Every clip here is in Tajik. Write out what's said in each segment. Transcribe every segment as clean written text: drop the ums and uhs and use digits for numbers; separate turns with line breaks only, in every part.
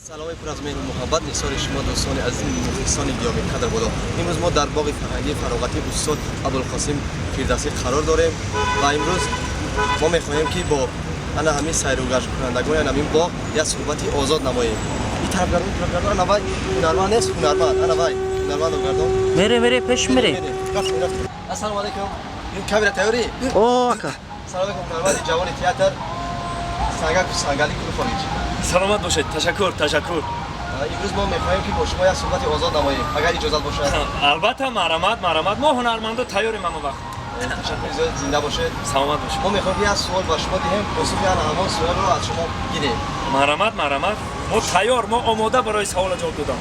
Саломи пур аз меҳру муҳаббат нисори шумо, дӯстони азизи, мухлисони гиромиқадр бодо. Имрӯз мо дар боғи фарҳангии фароғатии устод Абулқосим Фирдавсӣ қарор дорем ва имрӯз мо мехоҳем, ки бо ана ҳамин сайругашткунандагони ана ҳамин боғ як суҳбати озод намоем. И тараф гардон, тараф гардон. Ана вай ҳунарманд нест, ҳунарманд, ана вай ҳунармандо гардон.
Мере, мере, пеш мере.
Рафтем, рафтем. Ассалому алайкум, ин камера тайёрӣ?
О, ака.
Салом алайкум, ҳунарманди ҷавони театр Сангак Сангали Кулухович.
Саломат бошед, ташаккур, ташаккур.
Имрӯз мо мехоҳем, ки бо шумо як суҳбати озод намоем, агар иҷозат бошад.
Албатта, марҳамат, марҳамат, мо ҳунармандо тайёрем ҳама вақт.
Ташаккури зиёд, зинда бошед.
Саломат бошед.
Мо мехоҳем, ки як суол ба шумо диҳем, посухи ана ҳамон суолро аз шумо гирем.
Марҳамат, марҳамат, мо тайёр, мо омода барои савола ҷавоб додан.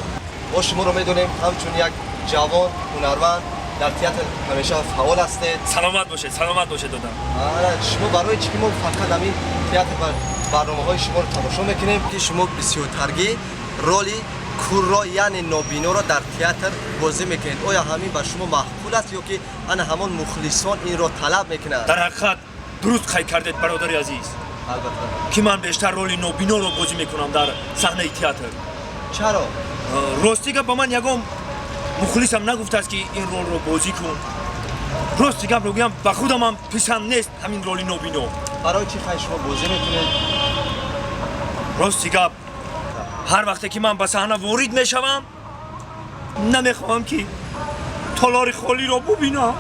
Мо шуморо медонем ҳамчун як ҷавон ҳунарманд, дар театр ҳамеша фаъол ҳастед.
Саломат бошед, саломат бошед, додам.
Ана, шумо барои чӣ ки мо фақат ҳамин театр ва барномаҳои шуморо тамошо мекунем, ки шумо бисёртаргӣ роли курро, яъне нобиноро дар театр бозӣ мекунед? Оё ҳамин ба шумо маъқул аст ё ки ана ҳамон мухлисон инро талаб мекунанд?
Дар ҳақиқат дуруст қайд кардед, бародари азиз,
Албатта.
ки ман бештар роли нобиноро бозӣ мекунам дар саҳнаи театр.
Чаро?
Рости гап, ба ман ягон мухлисам нагуфтааст, ки ин ролро бозӣ кун. Рости гапро гӯям, ба худамам писанд нест ҳамин роли нобино.
Барои чӣ хай шумо бозӣ мекунед?
Рости гап, ҳар вақте ки ман ба саҳна ворид мешавам, намехоҳам, ки толори холиро бубинам.